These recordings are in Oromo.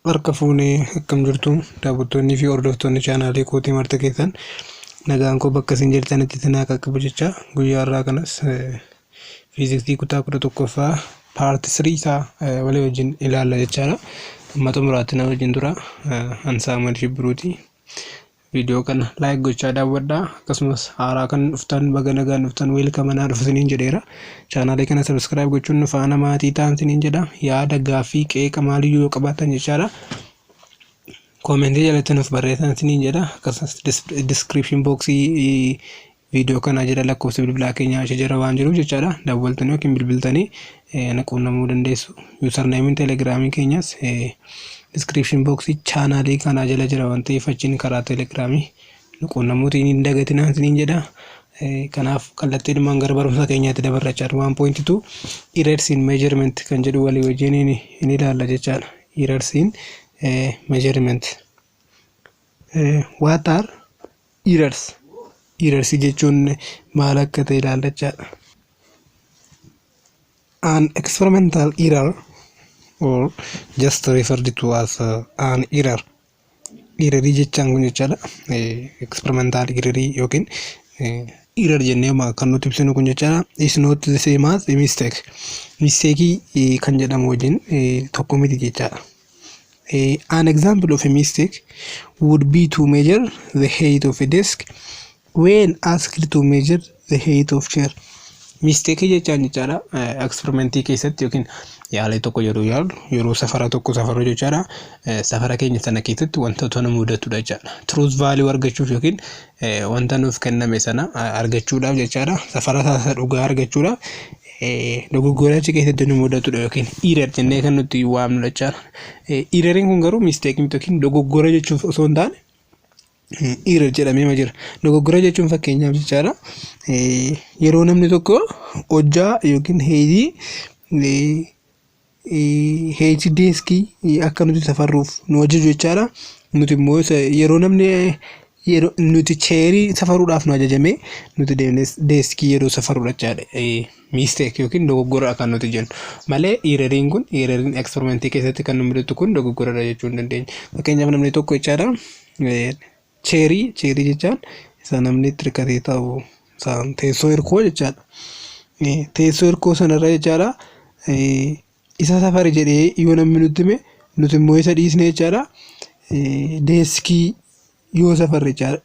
Harka fuunee, akkam jirtu daawwattoonnii fi hordoftoonni chaanaalii kootii marti keessan? Nagaan koo bakka isin jirtanitti isin haa qaqqabu jecha, guyyaa har'aa kanas fiiziksii kutaa 11ffaa part 3 isaa walii wajjin ilaalla jechaadha. Amma xumuraatti na wajjin tura. An Saamu'eel Shibbiruuti. Viidiyoo kana like gochaa daawwadhaa. Akkasumas haaraa kan dhuftan baga nagaan dhuftan, welcome, anaa dhufu isiniin jedheera. Chaanaalii kana subscribe gochuun nu faana maatii ta'an isiniin jedha. Yaada, gaaffii, qeeqa maaliyyuu yoo qabaattan jechaadha, Koomentii jalatti nuuf barreessan isiniin jedha. Akkasumas description boxii viidiyoo kanaa jala lakkoofsa bilbilaa keenyaa achi jala waan jiruuf jechaadha. Dawwaltanii yookiin bilbiltanii na quunnamuu dandeessu. Usernameiin telegiraamii keenyas description boxii chaanaalii kanaa jala jira waan ta'eef, achiin karaa telegiraamii nu quunnamuutiin hin dagatinaa isiniin jedha. Kanaaf kallattiidhumaan gara barumsa keenyaatti dabarra jechaadha. 1.2 errors in measurement kan jedhu walii wajjin hin ilaalla jechaadha. Errors in measurement. What are errors? Errors jechuun maal akka ta'e ilaalla jechaadha. An experimental error, or just referred to as an error. Errorii jechaan kun jechaadha. Experimental errorii yookiin error jennee kan nuti ibsinu kun jechaadha. Is not the same as a mistake. Mistakeii kan jedhamu wajjin tokko miti jechaadha. An example of a mistake would be to measure the height of a desk when asked to measure the height of chair. Mistake jechaan jechaadha, experimentii keessatti yookiin yaalii tokko yeroo yaalu, yeroo safara tokko safaru jechaadha. Safara keenya sana keessatti wantoota nu mudatudha jechaadha. Truth value argachuuf yookiin wanta nuuf kenname sana argachuudhaaf jechaadha. Safara isaa dhugaa argachuudhaaf dogoggora achi keessatti nu mudatudha yookiin error jennee kan nuti waamnu jechaadha. Erroriin kun garuu mistake miti, yookiin dogoggora jechuuf osoo hin taane error jedhamee jira. Dogoggora jechuun fakkeenyaaf jechaadha, yeroo namni tokko hojjaa yookiin heightii deskii akka nuti safarruuf nu ajaju jechaadha. Nuti immoo yeroo namni, yeroo nuti chairii safaruudhaaf nu ajajame, nuti deemnee deskii yeroo safarruudha jechaadha. Mistake yookiin dogoggora kan nuti jennu malee, erroriin kun, erroriin experimentii keessatti kan nu mudatu kun dogoggoradha jechuu hin dandeenya. Fakkeenyaaf namni tokko jechaadha, chairii jechaan isa namni itti hirkatee taa'u, isaan teessoo hirkoo jechaadha. Teessoo hirkoo sanarra jechaadha, isa safari jedhee yoo namni nutti hime, nuti immoo isa dhiisne jechaadha, deskii yoo safarre jechaadha.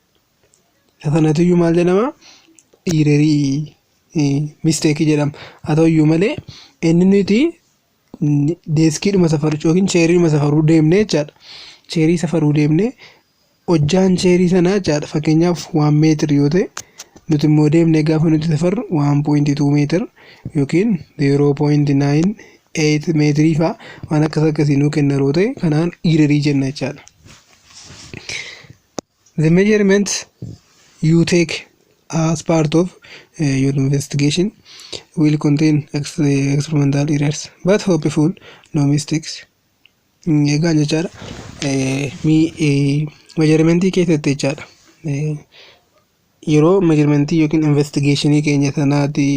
Isa sanatiyyuu maal jedhama? Errorii, mistakeii jedhama. Haa ta'uyyuu malee inni nuti deskiidhuma safaruu yookiin chairiidhuma safaruu deemnee jechaadha. Chairii safaruu deemnee, hojjaan chairii sanaa jechaadha, fakkeenyaaf 1 meter yoo ta'e, nuti immoo deemnee gaafa nuti safarru 1.2 meter yookiin 0.98 meetirii fa'a waan akkas akkasii nuu kenna yeroo ta'e, kanaan errorii jenna jechaadha. The measurement you take as part of your investigation will contain experimental errors, but hopeful no mistakes. Egaa jechaadha, measurementii keessatti jechaadha, yeroo measurementii yookiin investigationii keenya sanaati,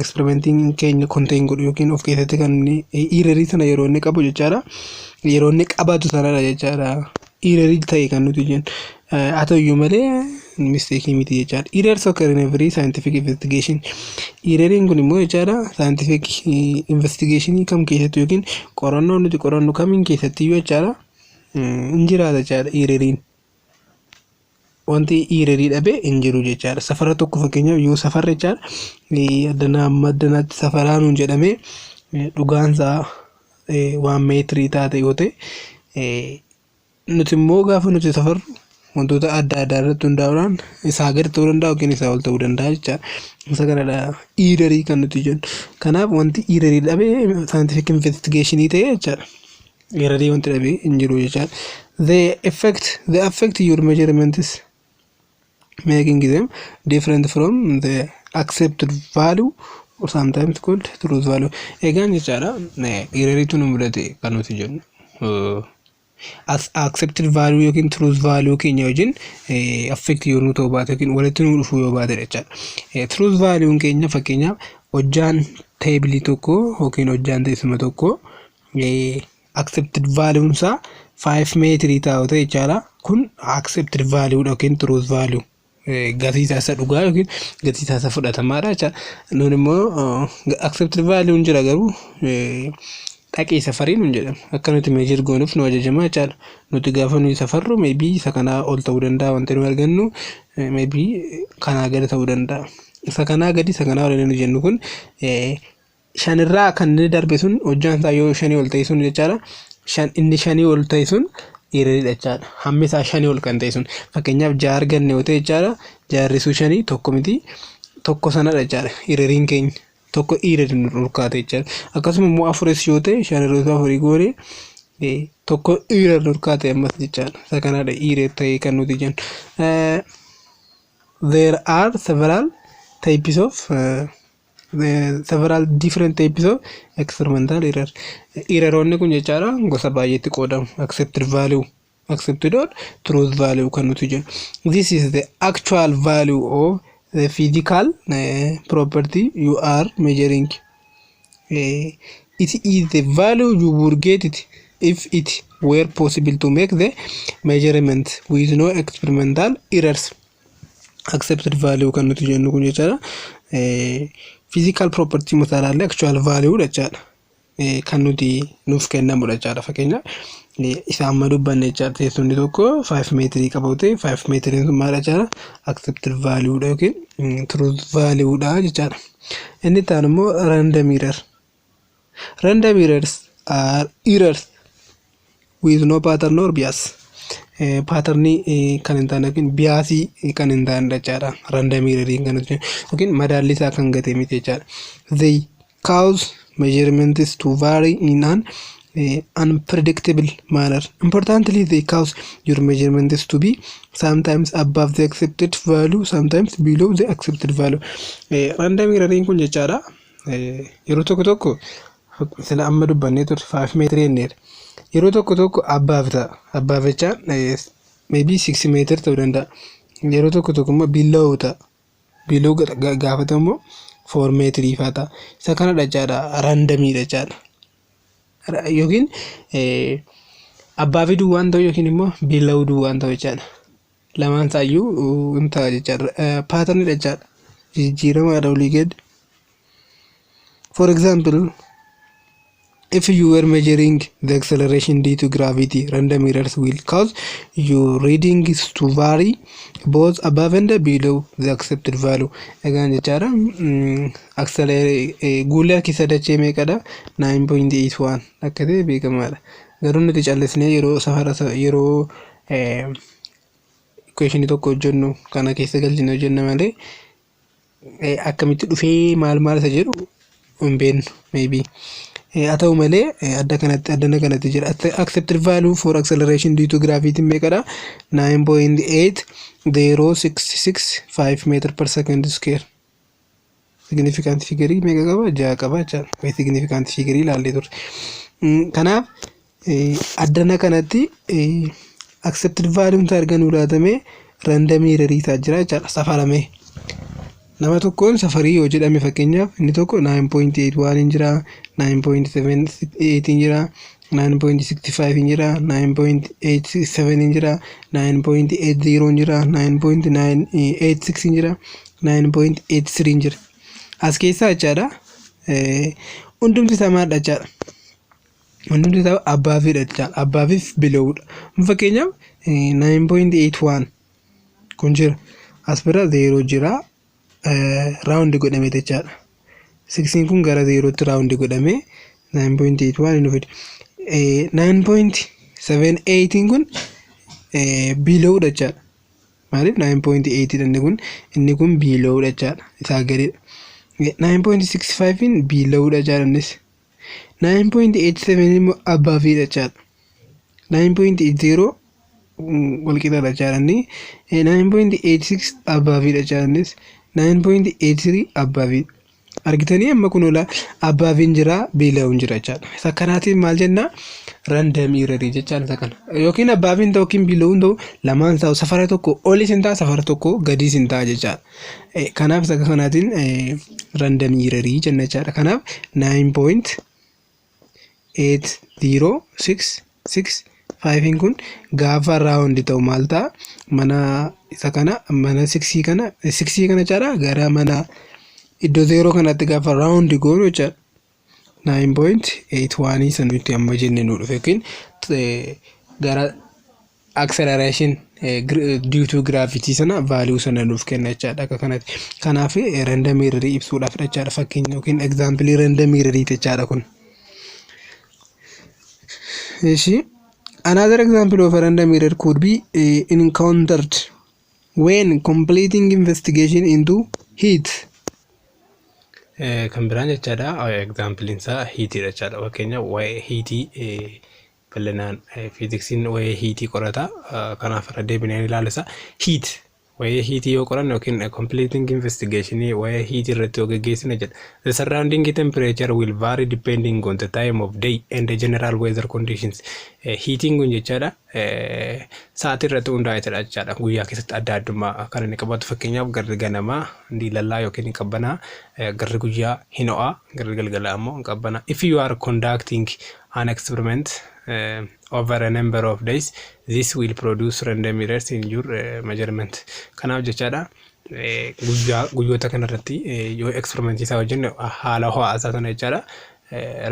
experimentiin keenya contain godhu yookiin of keessatti kan errorii sana yeroo inni qabu jechaadha. Yeroo inni qabatu sanadha jechaadha, errorii ta'e kan nuti jennu. Haa ta'uyyuu malee mistakeii miti jechaadha. Errors occur in every scientific investigation. Erroriin kun immoo jechaadha, scientific investigationii kam keessatti yookiin qorannoo nuti qorannu kamiin keessatti iyyuu jechaadha, hin jiraata jechaadha erroriin. Wanti errorii dhabe hin jiru jechaadha. Safara tokko fakkeenyaaf yoo safarre jechaadha, addanaa amma addanaatti safaraa nuun jedhamee, dhugaansaa 1 meetirii taate yoo ta'e, nuti immoo gaafa nuti safarru wantoota adda addaa irratti hundaa'uudhaan isaa gadi ta'uu danda'a yookiin isaa ol ta'uu danda'a jechaadha. Isa kanadha errorii kan nuti jennu. Kanaaf wanti errorii dhabe scientific investigationii ta'e jechaadha, Errorii wanti dhabe hin jiru jechaadha. The effect your measurement is making them different from the accepted value, or sometimes called truth value. Egaan jechaadha, erroriitu nu mudate kan nuti jennu as accepted value yookiin truth value keenya wajjin affect yoo nu ta'uu baate yookiin walitti nu dhufuu yoo baate jechaadha. Truth value keenya, fakkeenyaaf hojjaan tableii tokko yookiin hojjaan teessuma tokko Accepted value isaa 5 meetirii taa'u ta'e jechaadha. Kun accepted value dha yookiin truth value. Gatii isaa isa dhugaa yookiin gatii isaa isa fudhatamaadha jechaadha. Nuun immoo accepted value jira, garuu dhaqee safarii nuun jedhama. Akka nuti measure goonuuf nu ajajama jechaadha. Nuti gaafa nuyi safarru maybe isa kanaa ol ta'uu danda'a wanti nu argannu, maybe kanaa gadi ta'uu danda'a. Isa kanaa gadi, isa kanaa ol nu jennu kun shanirraa kan inni darbe sun, hojjaan isaa yoo shanii ol ta'e sun jechaadha. Shan inni shanii ol ta'e sun erroriidha jechaadha. Hammi isaa shanii ol kan ta'e sun, fakkeenyaaf, ja'a arganne yoo ta'e jechaadha. Ja'a hir'isuu shanii tokko miti, tokko sanadha jechaadha. Erroriin keenya tokko errorii nu dhorkaate jechaadha. Akkasuma immoo afuris yoo ta'e, shan hir'isuu afurii goone, tokko error dhorkaate ammas jechaadha. Isa kanadha error ta'e kan nuti jennu. There are several different types of experimental error. Erroroonni kun jechaadha gosa baay'eetti qoodamu. Accepted value, accepted or truth value kan nuti jennu. This is the actual value of the physical property you are measuring. It is the value you would get it if it were possible to make the measurement with no experimental errors. Accepted value kan nuti jennu kun jechaadha. Physical property mataalaallee actual value jechaadha. Kan nuti nuuf kennamudha jechaadha. Fakkeenyaaf, isa amma dubbanne jechaadha. Teessumni tokko 5 meetirii qaba ta'e, 5 meetiriin sun maal jechaadha? Accepted value dha yookiin truth value dha jechaadha. Inni itti aanu immoo random error. Random errors are errors with no pattern or bias. Patternii kan hin taane yookiin biasii kan hin taane jechaadha. Random erroriin kan nuti yookiin madaalli isaa kan gate miti jechaadha. They cause measurements to vary in an unpredictable manner. Importantly, they cause your measurements to be sometimes above the accepted value, sometimes below the accepted value. Random erroriin kun jechaadha. Yeroo tokko tokko, sila amma dubbannee turre, 5 meetirii jenneera. Yeroo tokko tokko above ta'a. Above jechaan maybe 6 meter ta'uu danda'a. Yeroo tokko tokko immoo below ta'a. Below gaafa ta'u immoo 4 meetirii fa'aa ta'a. Isa kanadha jechaadha, randomiidha jechaadha. Yookiin above duwwaan ta'u yookiin immoo below duwwaan ta'u jechaadha. Lamaan isaayyuu hin ta'a jechaadha. Patterniidha jechaadha. Jijjiiramaadha olii gadi. For example, if you were measuring the acceleration due to gravity, random errors will cause your readings to vary both above and below the accepted value. Egaan jechaadha, guulli harkisa dachee meeqadha? 9.81 akka ta'e beekamaadha. Garuu nuti callisnee yeroo safara, yeroo equationii tokko hojjennu kana keessa galchine hojjenna malee, akkamitti dhufee maal maal isa jedhu hin beeknu maybe. Haa ta'u malee, adda kanatti addana kanatti jira. Accepted value for acceleration due to gravity meeqadha? 9.80665 meter per second square. Significant figure meeqa qaba? Ja'a qaba jechaadha. Significant figure ilaallee turre. Kanaaf addana kanatti accepted value isaa erga nuu laatamee, random error isaa jira jechaadha safaramee. Nama tokkoon safarii yoo jedhame, fakkeenyaaf, inni tokko 9.81 hin jira, 9.78 hin jira, 9.65 hin jira, 9.87 hin jira, 9.80 hin jira, 9.986 hin jira, 9.83 hin jira. As keessaa jechaadha, hundumti isaa maalidha jechaadha? Hundumti isaa abovedha jechaadha. Aboveiif belowdha. Fakkeenyaaf, 9.81 kun jira. As bira 0 jira. Round godhame jechaadha. Sixiin kun gara zeerootti round godhame 9.81 nu fide. 9.78 kun belowdha jechaadha. Maaliif? 9.8 inni kun belowdha jechaadha. Isaa gadidha. 9.65 belowdha jechaadha innis. 9.87 immoo abovedha jechaadha. 9.80 walqixaadha jechaadha inni. 9.86 abovedha jechaadha innis. 9.83 abovedha. Argitanii, amma kun ola aboveiin jira, belown jira jechaadha. Isa kanaatiin maal jennaa? Random error jechaan isa kana. Yookiin aboveiin ta'u yookiin belown ta'u, lamaan ta'u, safara tokko olis hin ta'a, safara tokko gadiis hin ta'a jechaadha. Kanaaf isa kanaatiin random error jenna jechaadha. Kanaaf 9. 80665 kun gaafa round ta'u maal ta'a? Mana isa kana, mana sixii kana, sixii kana jechaadha, gara mana iddoo zeeroo kanatti gaafa round goonu jechaadha. 9.81 isa nuti amma jenne nu dhufe, yookiin gara acceleration due to gravity sana value sana nuuf kenna jechaadha akka kanatti. Kanaaf random error ibsuudhaaf jechaadha, fakkeenya yookiin example random error jechaadha kun. Ishi another example of a random error could be encountered when completing investigation into heat. Kan biraan jechaadha, exampleiin isaa heatiidha jechaadha. Fakkeenya waa'ee heatii bal'inaan fiiziksiin waa'ee heatii qorata. Kanaaf irra deebinee ilaalisa. Heat, waa'ee heatii yoo qoranne yookiin completing investigation waa'ee heatii irratti yoo geggeessine jedha. The surrounding temperature will vary depending on the time of day and the general weather conditions. Heatiin kun jechaadha sa'aatii irratti hundaa'eetidha jechaadha. Guyyaa keessatti adda addummaa kan inni qabaatu, fakkeenyaaf garri ganamaa diilallaa yookiin hin qabbanaa, garri guyyaa hin ho'aa, garri galgalaa immoo hin qabbanaa. If you are conducting an experiment over a number of days, this will produce random errors in your measurement. Kanaaf jechaadha, guyyaa guyyoota kanarratti yoo experimentii isaa hojjenne haala ho'aa isaa sana jechaadha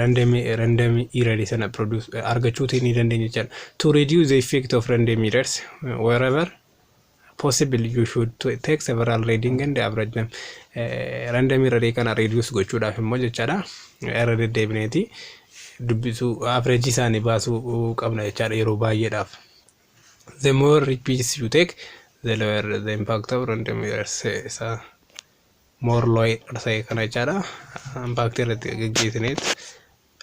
random error sana produce argachuutii ni dandeenya jechaadha. To reduce the effect of random errors, wherever possible you should take several reading and average them. Random error kana reduce gochuudhaaf immoo jechaadha irra deddeebineeti dubbisuu, average isaanii baasuu qabna jechaadha yeroo baay'eedhaaf. The more repeats you take, the lower the impact of random errors. Isa more low ta'e kana jechaadha. Impact irratti geggeessineet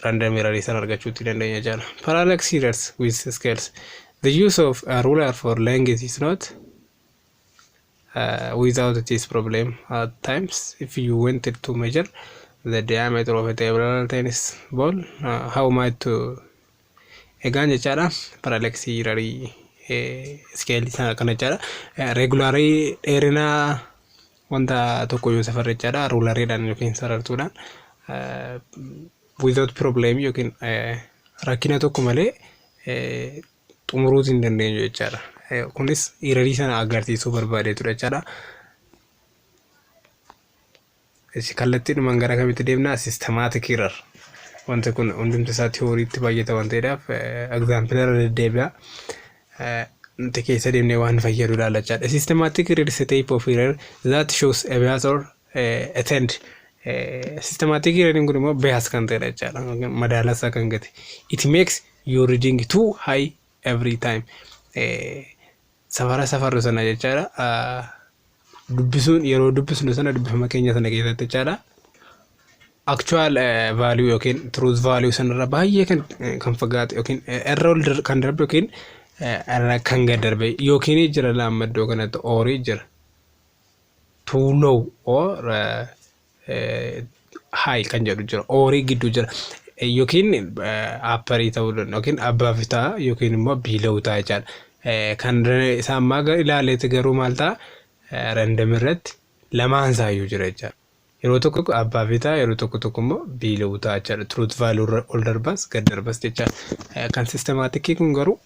random error sana argachuutti dandeenya jechaadha. Parallax errors with scales. The use of a ruler for length is not without this problem at times. If you wanted to measure the diameter of a table tennis ball, how might to egaan jechaadha, parallax errorii scaleii sana kana jechaadha, regularii dheerina wanta tokko yoo safarre jechaadha, ruleriidhaan yookiin sarartuudhaan without problem yookiin rakkina tokko malee xumuruutii hin dandeenyu jechaadha. Kunis errorii sana agarsiisuu barbaadeetudha jechaadha. Kallattiidhumaan gara kamitti deemnaa? Systematic error. Wanti kun hundumti isaa theoryitti baay'ata waan ta'eedhaaf example irra deddeebi'a. Nuti keessa deemnee waan fayyadu ilaalla jechaadha. Systematic error is a type of error that shows a bias or a trend. Systematic error kun immoo bias kan ta'edha jechaadha. Madaala isaa kan gate. It makes your reading too high every time. Safara safarru sana jechaadha. Dubbisuun yeroo dubbisnu sana dubbifama keenya sana keessatti jechaadha. Actual value yookiin truth value sanarra baay'ee kan fagaate yookiin irra ol kan darbe yookiin irra kan gad darbe yookiin jira lama iddoo kanatti orii jira. Too low or high kan jedhu jira. Orii gidduu jira. Yookiin upperii ta'uu danda'a yookiin above ta'a yookiin immoo below ta'a jechaadha. Kan isaa ammaa ilaaleeti garuu maal ta'a? Random irratti lamaan isaayyuu jira jechaadha. Yeroo tokko tokko above ta'a, yeroo tokko tokko immoo below ta'a jechaadha. Truth value ol darbas gad darbas jechaadha. Kan systematicii kun garuu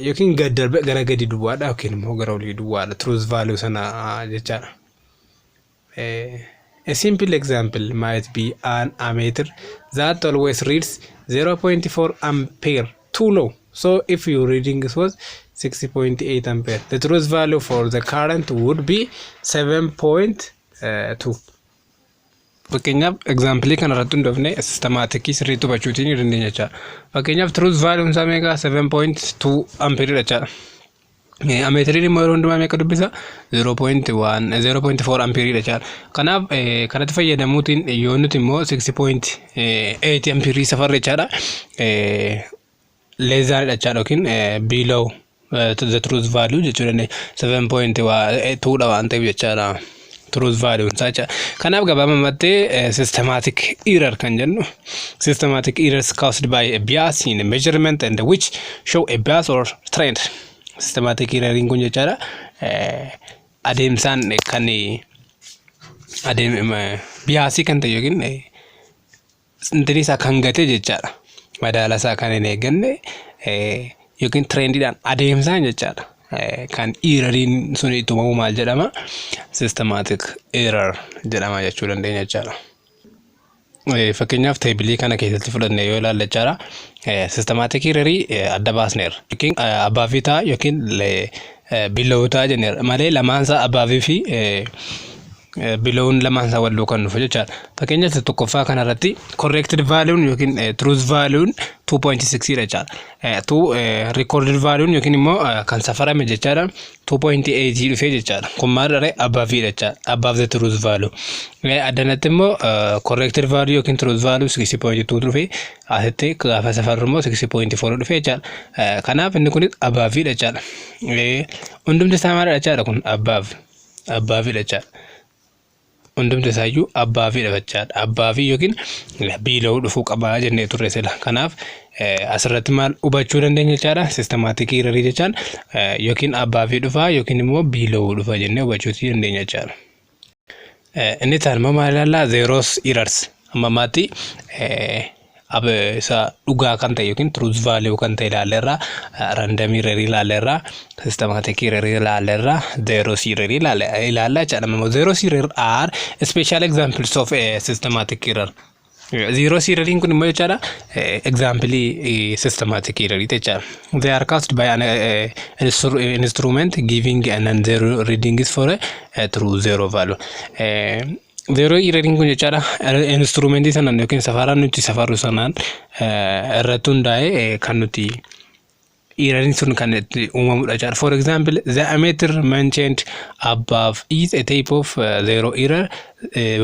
yookiin gad darbe gara gadi duwwaadha yookiin immoo gara olii duwwaadha. Truth value sana jechaadha. A simple example might be an ammeter that always reads 0.4 ampere too low. So if your reading was 6.8 ampere, the truth value for the current would be 7.2. Fakkeenyaaf exampleii kanarratti hundoofne systematicii sirriitti hubachuutiin ni dandeenya jechaadha. Fakkeenyaaf truth value isaa meeqa? 7.2 ampeerii jechaadha. Ammeteriin immoo yeroo hundumaa meeqa dubbisa? 0.1 0.4 ampeerii jechaadha. Kanaaf kanatti fayyadamuutiin yoo nuti immoo 6.8 ampeerii safarre jechaadha. Less thanidha jechaadha yookiin below the truth value jechuu dandeenya. 7.2 dha waan ta'eef jechaadha. Truth value isaa jechaadha. Kanaaf gabaabumatti systematic error kan jennu systematic errors caused by a bias in a measurement and which show a bias or trend. Systematic error kun jechaadha adeemsaan kan adeem biasii kan ta'e yookiin intini isaa kan gate jechaadha. Madaala isaa kan hin eegganne yookiin trendiidhaan adeemsaan jechaadha. Kan erroriin sun itti uumamu maal jedhama? Systematic error jedhama jechuu dandeenya jechaadha. Fakkeenyaaf, tableii kana keessatti fudhannee yoo ilaalle jechaadha. Systematic errorii adda baasneerra. Yookiin above ta'a yookiin below ta'a jenneerra malee lamaansaa above fi belown lamaansaa wal duukaa dhufu jechaadha. Fakkeenyaaf, tokkoffaa kanarratti corrected valuun yookiin truth valuun 2.6 dha jechaadha. Two recorded valuun yookiin immoo kan safarame jechaadha 2.8 dhufee jechaadha. Kun maal dha? Above dha jechaadha. Above the truth value. Addanatti immoo corrected value yookiin truth value 6.2 dhufee, asitti gaafa safarru immoo 6.4 dhufee jechaadha. Kanaaf inni kunis above dha jechaadha. Hundumti isaa maal dha jechaadha? Kun above dha jechaadha. Hundumti isaayyuu above dha jechaadha. Above yookiin below dhufuu qabaa jennee turre sila. Kanaaf asirratti maal hubachuu dandeenya jechaadha? Systematic errorii jechaan yookiin above dhufaa yookiin immoo below dhufa jennee hubachuu dandeenya jechaadha. Inni itti aanu maal ilaallaa? Zeros errors. Amma ammaatti isa dhugaa kan ta'e yookiin truth value kan ta'e ilaalleerra, random errorii ilaalleerra, systematic errorii ilaalleerra, zeros errorii ilaalla jechaadha. Ammoo zeros error are special examples of systematic error. Zeros erroriin kun immoo jechaadha example systematic error jechaadha. They are caused by an instrument giving a non-zero readings for a true zero value. Zero erroriin kun jechaadha instrumentii sanaan yookiin safaraan nuti safarru sanaan irratti hundaa'ee kan nuti erroriin sun kan itti uumamudha jechaadha. For example, the ammeter mentioned above is a type of zero error.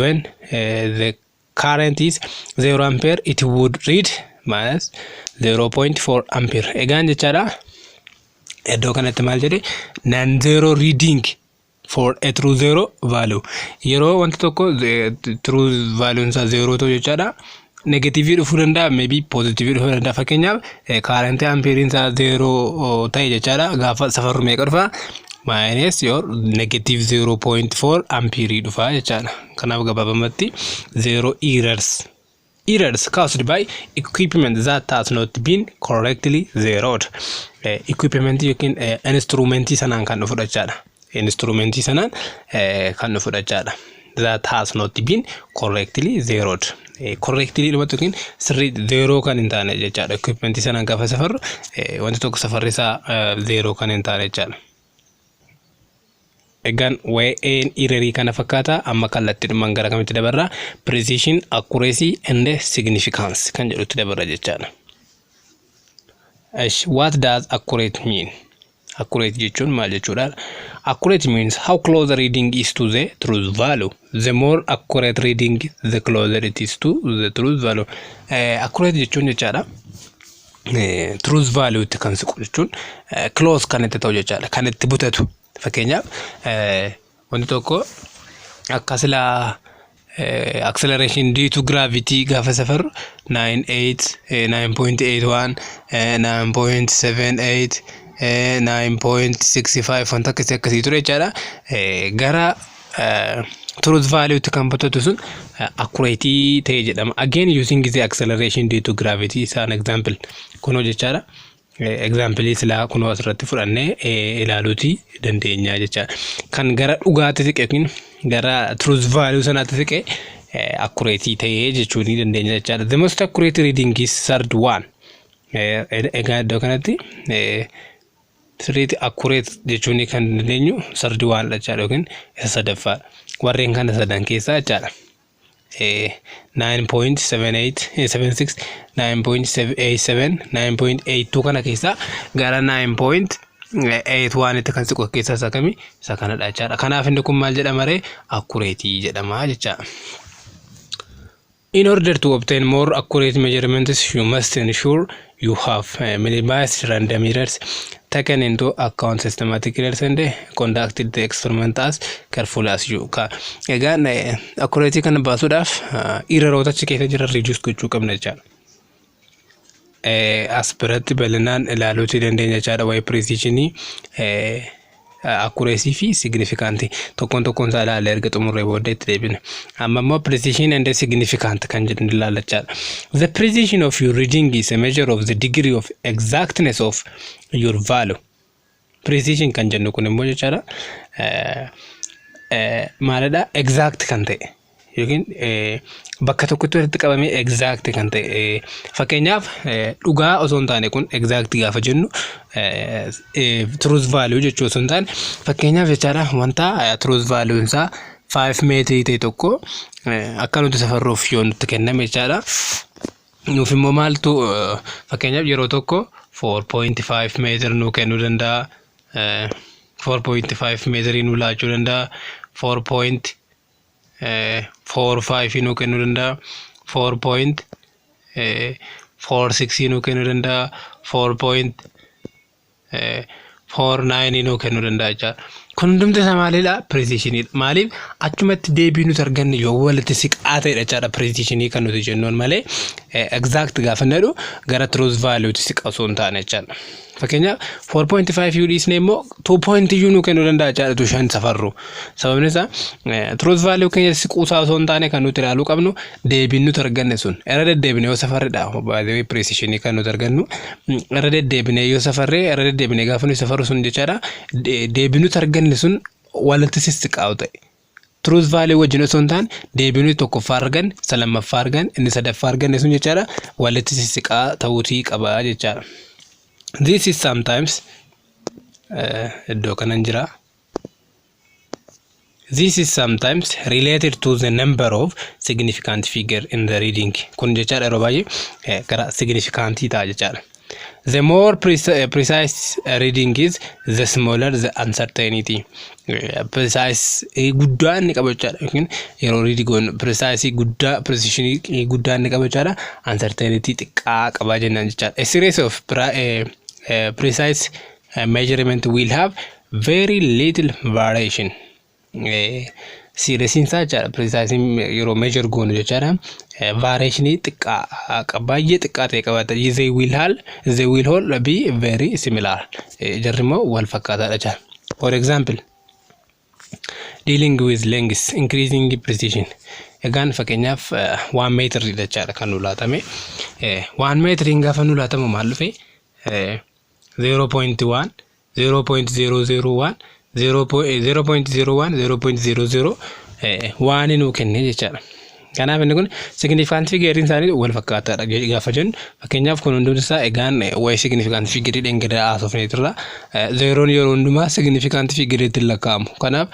When the current is 0 ampere, it would read minus 0.4 ampere. Egaan jechaadha, iddoo kanatti maal jedhe? Non zero reading for a true zero value. Yeroo wanta tokko true value isaa zero ta'u jechaadha. Negativeii dhufuu danda'a, maybe positiveii dhufuu danda'a. Fakkeenyaaf, currentii ampeeriin isaa zero ta'e jechaadha. Gaafa safarru meeqa dhufa? Minus or negative 0.4 ampeerii dhufa jechaadha. Kanaaf gabaabamatti zero errors caused by equipment that has not been correctly zeroed. Equipment yookiin instrumentii sanaan kan dhufu jechaadha. Instrumentii sanaan kan dhufu jechaadha. That has not been correctly zeroed. Correctly dhumatti yookiin sirrii zero kan hin taane jechaadha. Equipmentii sanaan gaafa safarru wanti tokko safarri isaa zero kan hin taane jechaadha. Egaan waa'een errorii kana fakkaata. Amma kallattiidhumaan gara kamitti dabarra? Precision, accuracy and significance kan jedhutti dabarra jechaadha. What does accurate mean? Accurate jechuun maal jechuudha? Accurate means how close the reading is to the truth value. The more accurate reading, the closer it is to the truth value. Accurate jechuun jechaadha, truth value itti kan siqu jechuun close kan itti ta'u jechaadha. Kan itti butatu. Fakkeenyaaf, wanti tokko akka silaa acceleration due to gravity gaafa safarru 98, 9.81, 9.78, 9.65 wanta akkasii akkasii ture jechaadha. Gara truth value itti kan butatu sun accurate ta'e jedhama. Again, using the acceleration due to gravity is an example. Kunoo jechaadha. Example silaa kunoo asirratti fudhannee ilaaluuti dandeenya jechaadha. Kan gara dhugaatti siqe yookiin gara truth value sanaatti siqe accurate ta'ee jechuu ni dandeenya jechaadha. The most accurate reading is third one. Egaa iddoo kanatti sirriitti accurate jechuun kan dandeenyu third one jechaadha yookiin isa sadaffaadha. Warreen kana sadan keessaa jechaadha. 9.78, 76, 9.87, 9.82 kana keessaa gara 9.81 itti kan siqu keessaa isa kami? Isa kanadha jechaadha. Kanaaf inni kun maal jedhama ree? Accurate jedhama jechaadha. In order to obtain more accurate measurements, you must ensure you have minimized random errors, taken into account systematic errors and conducted the experiment as carefully as you can. Egaan accuracy kana baasuudhaaf erroroota achi keessa jiran reduce gochuu qabna jechaadha. As biratti bal'inaan ilaaluutii dandeenya jechaadha waa'ee precisionii. Accuracy fi significant tokkoon tokkoon isaa ilaalle erga xumurree booda itti deebina. Amma immoo precision and significant kan jedhu ilaalla jechaadha. The precision of your reading is a measure of the degree of exactness of your value. Precision kan jennu kun immoo jechaadha, maalidha, exact kan ta'e yookiin bakka tokkotti walitti qabamee exact kan ta'e. Fakkeenyaaf, dhugaa osoo hin taane, kun exact gaafa jennu truth value jechuu osoo hin taane, fakkeenyaaf jechaadha, wanta truth value isaa 5 meetirii ta'e tokko akka nuti safarruuf yoo nutti kenname jechaadha. Nuuf immoo maaltu, fakkeenyaaf, yeroo tokko 4.5 meetir nuu kennuu danda'a. 4.5 meetirii nuu laachuu danda'a. 4.45 nuu kennuu danda'a. 4.46 nuu kennuu danda'a. 4.49 nuu kennuu danda'a jechaadha. Kun hundumti isaa maalidha? Precisioniidha. Maaliif? Achumatti deebii nuti arganne yoo walitti siqaa ta'edha jechaadha precisionii kan nuti jennuun malee, exact gaafa jedhu gara truth valuetti siqa osoo hin taane jechaadha. Fakkeenyaaf, 4.5 yoo dhiisne immoo 2 point iyyuu nuu kennuu danda'a jechaadha tu shan safarru. Sababni isaa, truth value keenya siquusaa osoo hin taane, kan nuti ilaaluu qabnu deebiin nuti arganne sun irra deddeebine yoo safarredha. Baay'ee precisionii kan nuti argannu irra deddeebine yoo safarree, irra deddeebine gaafa nuti safarru sun jechaadha, deebiin nuti arganne sun walitti sissiqaa'u ta'e. Truth value wajjin osoo hin taane, deebii nuti tokkoffaa arganne, isa lammaffaa arganne, inni sadaffaa arganne sun jechaadha, walitti sissiqaa ta'uutii qaba jechaadha. This is sometimes, iddoo kanan jira. This is sometimes related to the number of significant figure in the reading. Kun jechaadha, yeroo baay'ee gara significantii ta'a jechaadha. The more precise reading is, the smaller the uncertainty. Precise guddaa inni qabu jechaadha. Yookiin yeroo read goonu precise guddaa, precision guddaa inni qabu jechaadha. Uncertainty xiqqaa qabaa jennaan jechaadha. A series of precise measurement will have very little variation. Seriesiin isaa jechaadha, precise yeroo measure goonu jechaadha, variationii xiqqaa, baay'ee xiqqaa ta'e qabaata. They will all be very similar. Jarri immoo wal fakkaataadha jechaadha. For example, dealing with length, increasing precision. Egaan fakkeenyaaf, 1 meetirii jechaadha kan nu laatame. 1 meetiriin gaafa nu laatamu maal dhufe? 0.1, 0.001, 0.01, 0.00 waan nuu kenne jechaadha. Kanaaf inni kun significant figure isaanii wal fakkaataadha gaafa jennu, fakkeenyaaf, kun hundumti isaa egaan waa'ee significant figure dheengaddaa haasofnee turra. Zeeroon yeroo hundumaa significant figure itti lakkaa'amu. Kanaaf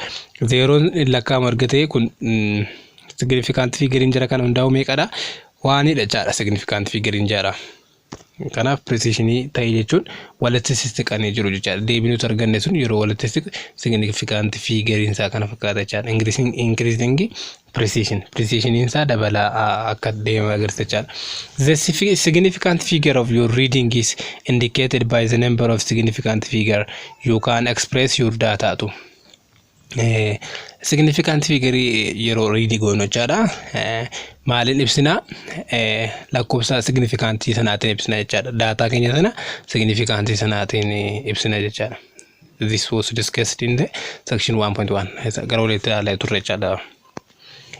zeeroon hin lakkaa'amu erga ta'e, kun significant figure jira kana hundaa'u meeqadha? Waanidha jechaadha significant figure jira. Kanaaf precisionii ta'e jechuun walitti sissiqanii jiru jechaadha. Deebii nuti arganne sun yeroo walitti siqu significant figure isaa kana fakkaata jechaadha. Increasing precision. Precisioniin isaa dabalaa akka deemu agarsiisa jechaadha. The significant figure of your reading is indicated by the number of significant figure you can express your data to. Significant figure yeroo read goonu jechaadha. Maaliin ibsina? Lakkoofsa significantii sanaatiin ibsina jechaadha. Daataa keenya sana significantii sanaatiin ibsina jechaadha. This was discussed in the section 1.1. Gara walitti ilaalaa turre jechaadha.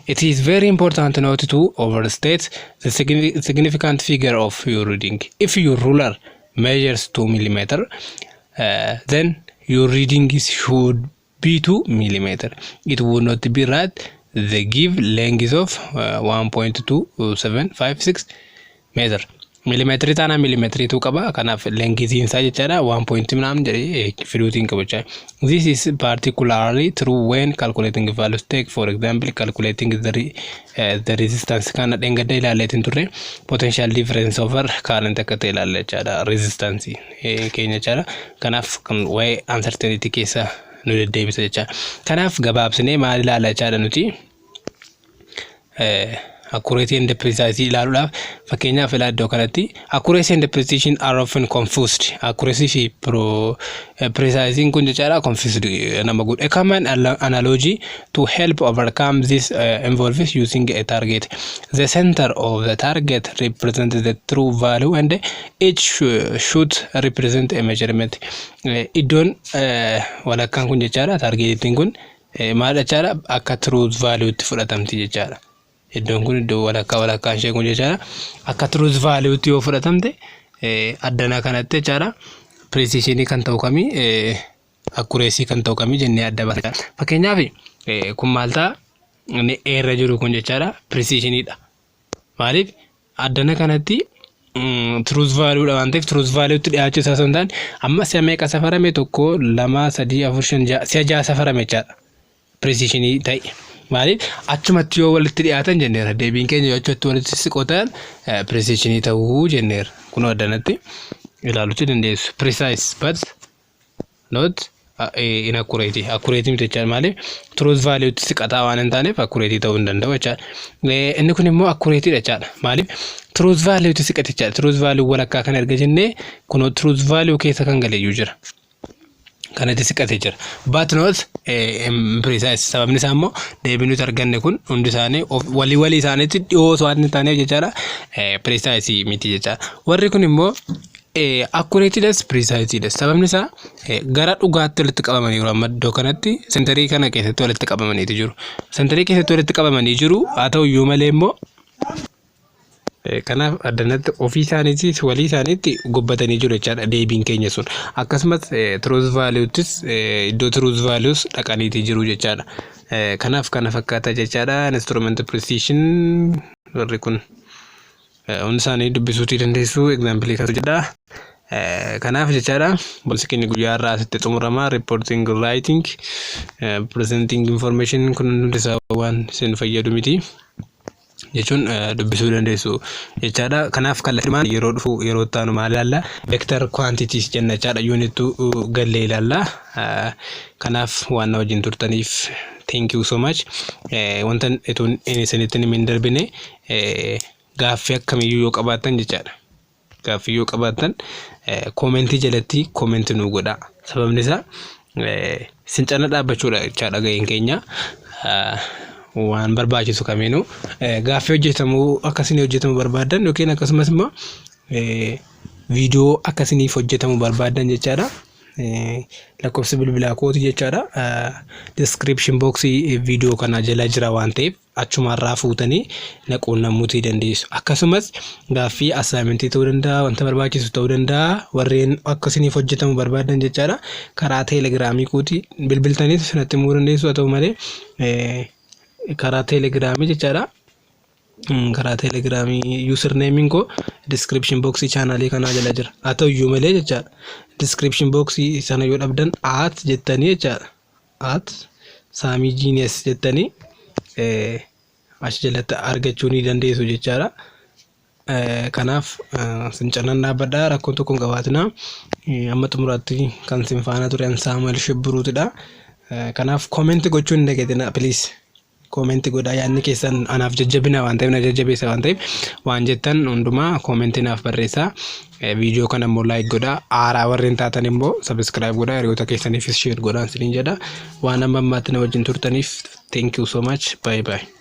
It is very important not to overstate the significant figure of your reading. If your ruler measures 2 millimeter, then your reading is should be 2 millimeter. It would not be right they give length of 1.2756 meter. Millimeetirii taanaan millimeetiriitu qaba. Kanaaf lengthiin isaa jechaadha 1 point ምናምን jedhee fiduutiin qaba jechaadha. This is particularly true when calculating values. Take, for example, calculating the resistance. Kana dheengadda ilaalleetiin turre, potential difference over current akka ta'e ilaalle jechaadha. Resistance keenya jechaadha. Kanaaf kan waa'ee uncertainty keessa nu deddeebisa jechaadha. Kanaaf gabaabsinee maal ilaalla jechaadha nuti? Accuracy and precise ilaaluudhaaf, fakkeenyaaf ilaa iddoo kanatti, accuracy and precision are often confused. Accuracy fi precise kun jechaadha confused nama godhu. A common analogy to help overcome this involves using a target. The center of the target represents the true value and each shoot represent a measurement. Iddoon walakkaan kun jechaadha, targetiin kun maal jechaadha, akka true value itti fudhatamti jechaadha. Iddoon kun, iddoo walakkaa walakkaan ishee kun jechaadha, akka truth value yoo fudhatamte, addana kanatti jechaadha, precisionii kan ta'u kamii, accuracy kan ta'u kamii jennee adda baasna. Fakkeenyaaf kun maal ta'a? Inni eerra jiru kun jechaadha precisioniidha. Maaliif? Addana kanatti truth value dha waan ta'eef, truth value tti dhiyaachuu isaa osoo hin taane, amma si'a meeqa safarame? Tokko, lama, sadii, afur, shan, ja'a, si'a ja'a safarame jechaadha. Precisionii ta'e. Maaliif? Achumatti yoo walitti dhiyaatan jenneera. Deebiin keenya yoo achumatti walitti siqoo ta'an precisionii ta'uu jenneera. Kunoo addanatti ilaaluutti dandeessu. Precise but not inaccurate. Accurate miti jechaadha. Maaliif? Truth value tti siqataa waan hin taaneef accurate ta'uu hin danda'u jechaadha. Inni kun immoo accurate dha jechaadha. Maaliif? Truth value tti siqate jechaadha. Truth value walakkaa kan erga jennee, kunoo truth value keessa kan galeeyyuu jira. Kanatti siqatee jira. But not precise. Sababni isaa immoo deebii nuti arganne kun hundi isaanii walii walii isaaniitti dhiyoo waan hin taaneef jechaadha. Precise miti jechaadha. Warri kun immoo accurateidhas, preciseidhas. Sababni isaa gara dhugaatti walitti qabamanii jiru. Amma iddoo kanatti centerii kana keessatti walitti qabamaniitu jiru. Centerii keessatti walitti qabamanii jiru. Haa ta'u iyyuu malee immoo kanaaf addanatti ofii isaaniitis walii isaaniitti gobbatanii jiru jechaadha deebiin keenya sun. Akkasumas truth value'ttis, iddoo truth values dhaqaniitii jiru jechaadha. Kanaaf kana fakkaata jechaadha. Instrument precision warri kun hundi isaanii dubbisuutii dandeessu, example kasu jedha. Kanaaf jechaadha, barumsi keenya guyyaa irraa asitti xumurama. Reporting, writing, presenting information kun hundi isaa waan isin fayyadu miti. Jechuun dubbisuu dandeessu jechaadha. Kanaaf kallattiimaan yeroo dhufu, yeroo itti aanu maal ilaalla? Vector quantities jenna jechaadha. Unit two gallee ilaalla. Kanaaf waan na wajjin turtaniif thank you so much. Wanta ituun isinitti hin darbine, gaaffii akkamiyyuu yoo qabaattan jechaadha. Gaaffii yoo qabaattan commentii jalatti commentii nuu godhaa. Sababni isaa isin cina dhaabbachuudha jechaadha gaheen keenya. Waan barbaachisu kamiinuu gaaffii hojjetamuu akkasini hojjetamuu barbaadan yookiin akkasumas immoo viidiyoo akkasiniif hojjetamuu barbaadan jechaadha. Lakkoofsa bilbilaa kooti jechaadha. Description boxii viidiyoo kana jala jira waan ta'eef achumarraa fuutanii na quunnamuutii dandeessu. Akkasumas gaaffii assignmentii ta'uu danda'a, wanta barbaachisu ta'uu danda'a, warreen akkasiniif hojjetamu barbaadan jechaadha. Karaa teelegiraamii kooti bilbiltaniis sanatti himuu dandeessu, haa ta'u malee karaa teelegiraamii jechaadha. Karaa teelegiraamii usernameiin koo description boxii channelii kanaa jala jira. Haa ta'u iyyuu malee jechaadha. Description boxii sana yoo dhabdan at jettanii jechaadha. @SaamiiGenius jettanii achi jalatti argachuu ni dandeessu jechaadha. Kanaaf sin cinaan dhaabbadhaa, rakkoon tokko hin qabaatinaa. Amma xumuraatti kan sin faana ture Saamu'eel Shibbiruutidha. Kanaaf commentii gochuu hin dagatinaa, please. Commentii godhaa, yaadni keessan anaaf jajjabina waan ta'eef, na jajjabeessa waan ta'eef, waan jettan hundumaa commentii naaf barreessaa. Viidiyoo kana immoo like godhaa. Haaraa warreen taatan immoo subscribe godhaa. Hiriyoota keessaniifis share godhaa isiniin jedha. Waan amma ammaatti na wajjin turtaniif thank you so much. Bye bye.